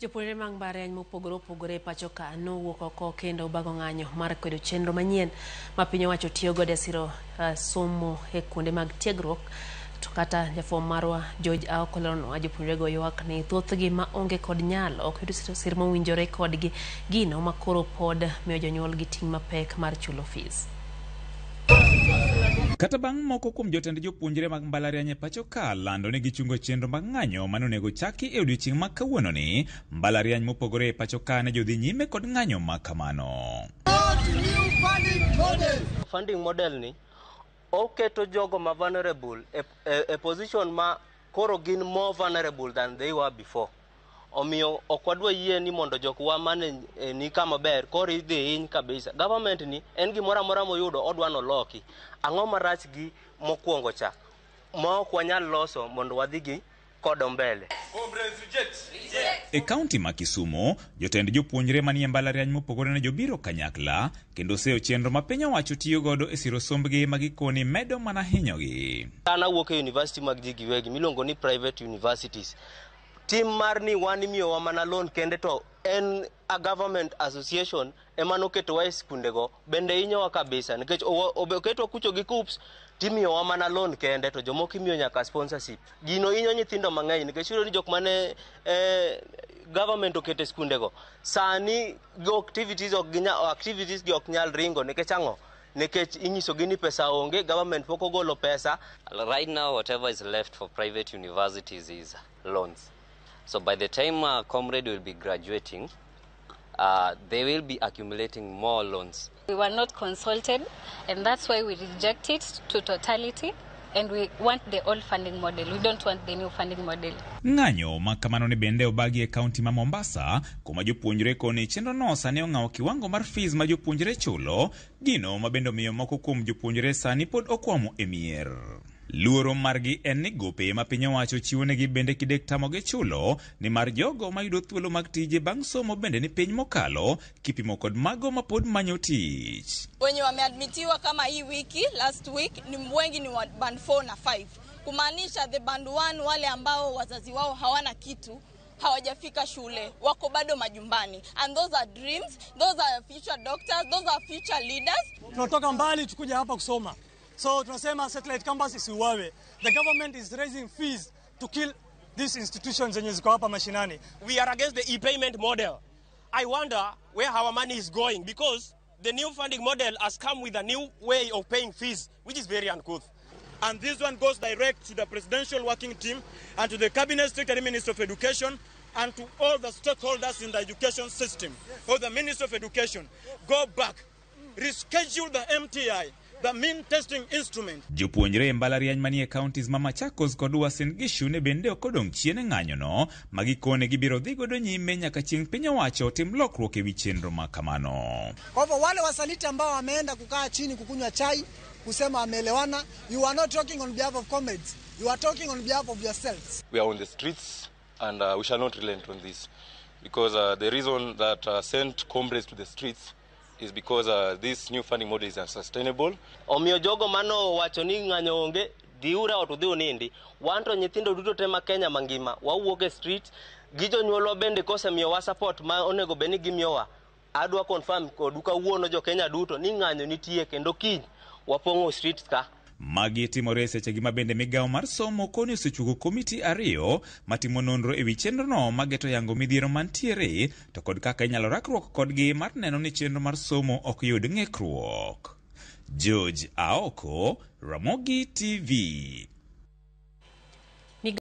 Jopuonjre mag mbalariany mopogore opogore e pacho ka nowuok oko kendo bago ng'anyo mar kwedo chenro manyien ma piny owacho tiyo godo e siro somo e kuonde mag tiegruok. To kata jafwambo marwa George Aoko leronwa jopuonjrego ywak ni thothgi ma onge kod nyalo ok yud sir mowinjore kodgi, gino ma koro pod miyo jonyuolgi ting' mapek mar chulo fees. Kata bang' moko kuom jotend jopuonjre mag mbalariany e pacho ka lando ni gichungo chenro mag ng'anyo mane onego chaki e odiochieng' ma kawuononi, mbalariany mopogore e pacho ka ne jodhi nyime kod ng'anyo ma kamano. Funding model ni oketo jogo ma vulnerable e position ma koro gin more vulnerable than they were before. Omiyo ok wadwa yie ni mondo jokwa mane ni kama ber koro idhi hiny kabisa. Government ni en gimoro amora moyudo odwa noloki. Ang'o marach gi mokwongo cha ma ok wanyal loso mondo wadhi gi kodo mbele. E kaunti ma Kisumu, jotend jopuonjre manie mbalariany mopogore ne jobiro kanyakla kendo seyo chenro ma piny owacho tiyo godo e siro sombgi ma gikoni medo mana hinyogi. An awuok e university mag ji giwegi miluongo ni private universities. Tim mar ni wan imiyowa mana loan kende to en a government association ema noketowa e skundego bende hinyowa kabisa nikech oketwa kucho gi KUCCPS timiyowa mana loan kende to jomoko imiyo nyaka sponsorship. Gino hinyo nyithindo mang'eny nikech iyudo ni jok mane government oketo e skundego sani go activities ok ginya, activities gi ok nyal ringo nikech ang'o? Nikech inyisogi ni pesa onge, government pok ogolo pesa. Right now whatever is left for private universities is loans. So by the time a comrade will be graduating, they will be accumulating more loans. We were not consulted, and that's why we reject it to totality, and we want the old funding model. We don't want the new funding model. Ng'anyo ma kamano ni bende obagi e kaunti ma Mombasa, kuma jopuonjre koni chenro no sani ong'awo kiwango mar fees ma jopuonjre chulo, gino ma bende omiyo moko kuom jopuonjre sani pod okwamo e mier. Luoro margi en ni gope ma piny owacho chiwonegi bende kidek tamogi chulo, nimar jogo mayudo thuolo mag tije bang' somo bende ni piny mokalo kipimo kod mago ma pod manyo tich. Wenye wameadmitiwa kama hii wiki last week ni wengi ni wa band 4 na 5, kumaanisha the band 1 wale ambao wazazi wao hawana kitu hawajafika shule, wako bado majumbani, and those are dreams, those are future doctors, those are future leaders. Tunatoka mbali tukuja hapa kusoma, so tunasema satellite campus isiuawe. The government is raising fees to kill these institutions zenye ziko hapa mashinani. We are against the e-payment model. I wonder where our money is going, because the new funding model has come with a new way of paying fees, which is very uncouth. And this one goes direct to the presidential working team and to the cabinet secretary, Minister of Education, and to all the stakeholders in the education system. Or the Minister of Education, go back, reschedule the MTI, the mean testing instrument. Jopuonjre e mbalariany manie counties ma Machakos kod Uasin Gishu ne bende ok odong' chien e ng'anyono, ma gikone gibiro dhi godo nyime nyaka chieng' piny owacho tim lokruok e wi chenro ma kamano. Kwa hivyo wale wasaliti ambao wameenda kukaa chini kukunywa chai kusema wameelewana, you are not talking on behalf of comrades, you are talking on behalf of yourselves. We are on the streets and we shall not relent on this, because the reason that sent comrades to the streets is because this new funding model is unsustainable. Omiyo jogo mano wacho ni ng'anyo onge, dhiuru ot udhi unindi. Wan to nyithindo duto te ma Kenya mangima wawuok e street gi jonyuolwa bende kosemiyowa support ma onego bed ni gimiyowa. Adwa confirm kodu kawuono jo Kenya duto ni ng'anyo nitie kendo kiny wapong'o streets ka. Magi timore e sechegi ma bende migawo mar somo koni osechuogo komiti ariyo matimo nonro e wi chenrono mageto yango midhiero mantiere to kod kaka inyalo rakruok kodgi mar neno ni chenro mar somo ok yud ng'ikruok. George Aoko, Ramogi TV.